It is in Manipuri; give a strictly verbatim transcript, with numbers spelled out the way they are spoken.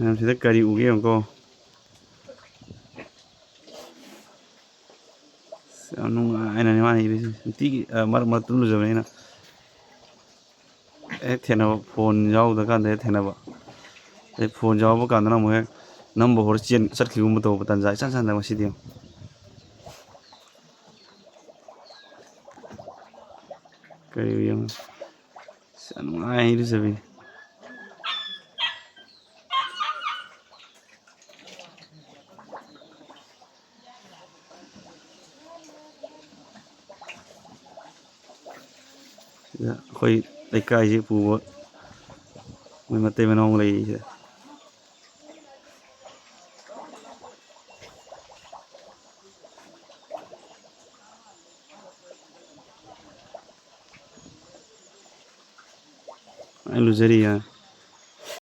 ꯃꯌꯥꯝ ꯁꯤꯗ ꯀꯔꯤ ꯎꯒꯦ ꯌꯦꯡꯉꯨꯀꯣ꯫ ꯑꯁ, ꯌꯥꯝ ꯅꯨꯡꯉꯥꯏꯅꯅꯦ ꯃꯥꯅ ꯏꯔꯤꯁꯦ꯫ ꯅꯨꯡꯇꯤꯒꯤ, ꯑ, ꯃꯔꯛ ꯃꯔꯛꯇ ꯑꯗꯨꯝ ꯂꯨꯖꯕꯅꯦ ꯑꯩꯅ꯫ ꯍꯦꯛ ꯊꯦꯡꯅꯕ, ꯐꯣꯟ ꯌꯥꯎꯗ ꯀꯥꯟꯗ ꯍꯦꯛ ꯊꯦꯡꯅꯕ꯫ ꯑꯗꯩ ꯐꯣꯟ ꯌꯥꯎꯕ ꯀꯥꯟꯗꯅ ꯑꯃꯨꯛ ꯍꯦꯛ ꯅꯝꯕ ꯍꯧꯔ ꯆꯦꯟ ꯆꯠꯈꯤꯒꯨꯝꯕ ꯇꯧꯕ ꯇꯥꯟꯖꯥ ꯏꯆꯥꯟ ꯆꯥꯟꯅꯕ ꯉꯁꯤꯗꯤ ꯌꯦꯡꯉꯨ꯫ ꯀꯔꯤ ꯌꯦꯡꯉꯨ꯫ ꯑꯁ, ꯌꯥꯝ ꯅꯨꯡꯉꯥꯏ ꯏꯔꯨꯖꯕꯤꯅꯤ꯫ ꯁꯤꯗ ꯑꯩꯈꯣꯏ ꯂꯩꯀꯥꯏꯁꯤ ꯄꯨꯕ ꯃꯣꯏ ꯃꯇꯩ ꯃꯅꯥꯎ ꯂꯩꯔꯤꯁꯦ꯫ ꯑꯩ ꯂꯨꯖꯔꯤ ꯌꯥ꯫